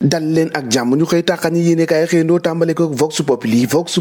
dal leen ak jàmm ñu xëy tàqani yéenekaay xëyandoo tàmbale ko Vox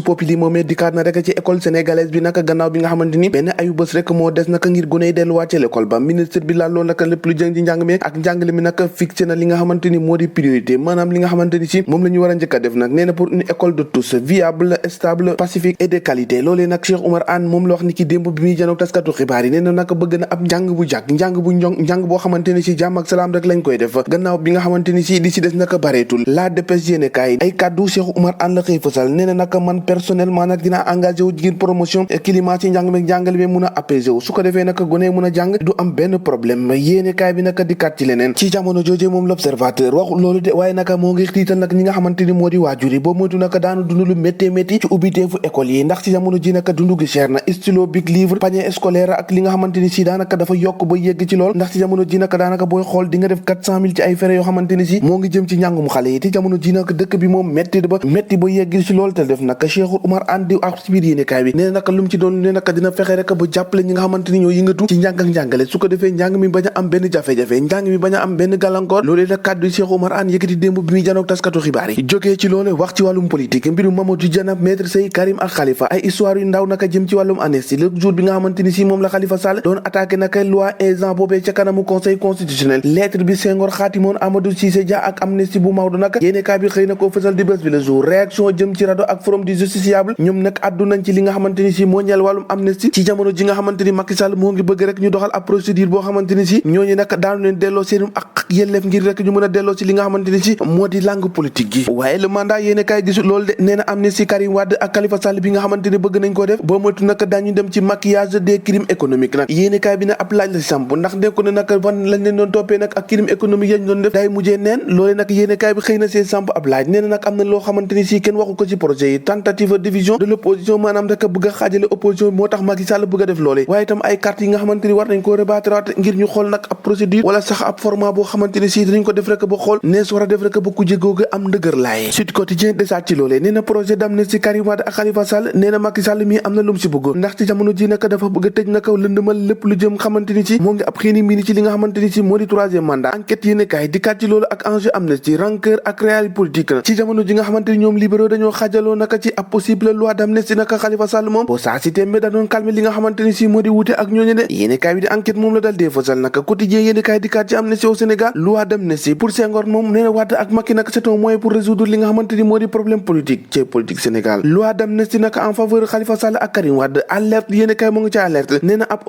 Populi moomee dikkaat na rek ci école sénégalaise bi naka gannaaw bi nga xamante ni benn ayu bés rek moo des naka ngir gone yi delluwaat ci l'école ba ministre bi laaloo naka lépp lu jëm ci njàng mi ak njàngale mi naka fixé na li nga xamante ni moo di priorité maanaam li nga xamante ni si moom la ñu war a njëkk a def nag nee na pour une école de tous viable stable pacifique et de qualité loolee nag Cheikh Oumar Anne moom la wax ni ki démb bi muy janoog taskatu xibaar yi nee na naka bëgg na ab njàng bu jàkk njàng boo xamante ni si jàmm ak salaam rek lañ koy def gannaaw bi nga xamante ni si li si des naka bareetul la dépêche yéene kaay ay kaddu Cheikh Oumar Anne la xëy fësal nee na naka man personnellement nag dinaa engagé wu ngir promotion climat ci njàng meeg jàngale bi mun a apaisé wu su ko defee naka gone mun a jàng du am benn problème yéene kaay bi naka dikkaat ci leneen ci jamono jooje moom l'observateur waxul loolu de waaye naka moo ngi tiital nag ñi nga xamante ni moo di waajur yi boobu moytu naka daanu dund lu métti ci ubbiteefu école yi ndax ci jamono ji naka dundu gi cher na stylo bic livre panier scolaire ak li nga xamante ni si daanaka dafa yokk ba yegg ci lool ndax ci jamono ji naka daanaka booy xool di nga def 400 000 ci ay frais yoo xamante ni si moo ngi jëm ci njàngum xale yi te jamono ji nag dëkk bi moom métti ba yegg ci loolu te def naka Cheikh Oumar Anne di ak ci biir yéenekaay bi nee na naka lu mu ci doon ne naka dina fexe rek ba jàppale ñi nga xamante ni ñoo yëngatu ci njàng ak njàngale su ko defee njàng mi bañ a am benn jafe-jafe njàng mi bañ a am benn gàllankoor loolee nag kàddu Cheikh Oumar Anne yëkkati démb bi muy janoog taskatu xibaar yi jógee ci loole wax ci wàllum politique mbirum Mamadou Diana Maître Sey Karim ak Khalifa ay histoire yu ndaw naka jëm ci wàllum amnistie le jour bi nga xamante ni si moom la Khalifa Sall doon attaqué naka loi instant boobee ca kanamu conseil constitutionnel lettre bi Senghor xaatimoon Amadou Cissé Dia ak amnistie bu Maodo naka yéenekaay bi xëy na ko fësal di bés bi le jour réaction jëm ci rado ak forum du justiciable ñoom nag addu nañ ci li nga xamante ni si moo ñeel wàllum amnistie ci jamono ji nga xamante ni Macky Sall moo ngi bëgg rek ñu doxal ab procédure boo xamante ni si ñooñu nag daanu leen delloo seenum ak yelleef ngir rek ñu mën a delloo ci li nga xamante ni si moo di langue politique gi waaye le mandat yéenekaay gisul loolu de nee na amnistie Karim Wade ak Khalifa Sall bi nga xamante ni bëgg nañ ko def boo moytu nag dañu dem ci maquillage des crimes économiques nag yéenekaay bi ne ab laaj la samp ndax nekku ne nag fan lañ leen doon toppee nag ak crime économique yañ doon def day mujjee neen loolee nag yéenekaay bi xëy na see samp ab laaj nee na nag am na loo xamante ni si kenn waxu ko ci projet yi tentative de division de l'opposition maanaam rek bëgg a xaajale opposition bi moo tax Macky Sall bëgg a def loolee waaye itam ay carte yi nga xamante ni war nañ koo rebattre ngir ñu xool nag ab procédure wala sax ab format boo xamante ni si dañ ko def rek ba xool nees war a def rek ba ku jégooga am ndëgër laaye Sud Quotidien desaat ci loolee nee na projet d'amnistie Karim Wade ak Khalifa Sall nee na Macky Sall mii am na lum si bëggoon ndax ci jamono ji nag dafa bëgg a tëj nag lëndëmal lépp lu jëm xamante ni si moo ngi ab xiini mbii ni ci li nga xamante ni si moo di troisième mandat enquête yéene kaay dikkaat ci loolu ak enjeu amnistie rancœur ak réalité politique na ci jamono ji nga xamante ni ñoom libéraux dañoo xaajaloo naka ci ab possible loi d'amnistie naka Khalifa Sall moom boo saa si tembe da doon calmer li nga xamante ni si moo di wuute ak ñooñu de yéene kaay bi di enquête moom la dal dee fësal naka quotidien yéene kaay dikkaat ci amnistie au Sénégal loi d'amnistie pour Senghor moom nee na Wade ak Macky nag c'est un moyen pour résoudre li nga xamante ni moo di problème politique ci politique Sénégal loi d'amnistie naka en faveur Khalifa Sall ak Karim Wade alerte yéene kaay moo ngi ci alerte nee na ab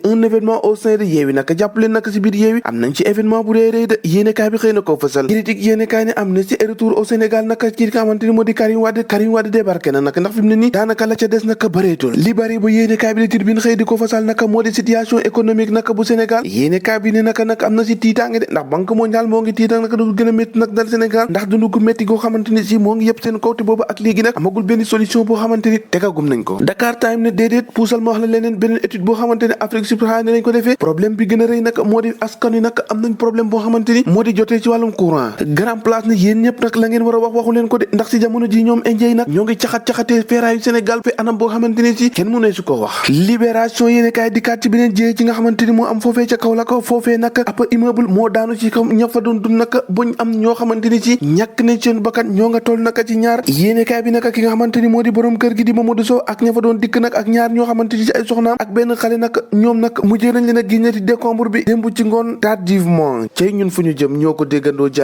un événement au sein de Yewwi naka jàpp leen naka si biir Yewwi am nañ ci événement bu réy de yéene kaay bi xëy na ko fësal critique yéene kaay ne amnistie et retour au Sénégal naka ci nga xamante ni moo di Karim Wade débarqué na naka ndax fi mu ne nii daanaka la ca des naka bëreetul li bari ba yéene kaay bi di Tribune xëy di ko fasal naka moo di situation économique naka bu Sénégal yéene kaay bi ne naka am na si tiitaange de ndax banque mondiale moo ngi tiitaang naka du gën a métti nag dal Sénégal ndax dundu gu métti goo xamante ni si moo ngi yëpp seen kawte boobu ak léegi nag amagul benn solution boo xamante ni tegagum nañ ko Dakar Time ne déedéet puusal ma wax la leneen beneen étude boo xamante ne Afrique subsaharienne lañ ko defee problème bi gën a rëy nag moo di askan wi nag am nañ problème boo xamante ni moo di jotee ci wàllum courant grand place ne yéen ñëpp nag la ngeen war a wax waxu leen ko de ndax si jamono ji ñoom indien yi nag ñoo ngi caxat-caxatee feeraayu Sénégal fe anam boo xamante ni si kenn mënee su ko wax libération yéene kaay dikkaat ci beneen jiyee ci nga xamante ni moo am foofee ca kaw la ko foofee nag ab immeuble moo daanu ci kaw ña fa doon dund nag buñ am ñoo xamante ni si ñàkk nañ seen bakkan ñoo nga toll nag ci ñaar yéene kaay bi nag ki nga xamante ni moo di borom kër gi di Mamadou Sow ak ña fa doon dikk nag ak ñaar ñoo xamante ni si ay soxnaam ak benn xale nag ñoom nag mujjee nañ leen a génne ci décombre bi démb ci ngoon tardivement cay ñun fu ñu jëm ñoo ko déggandoo jàng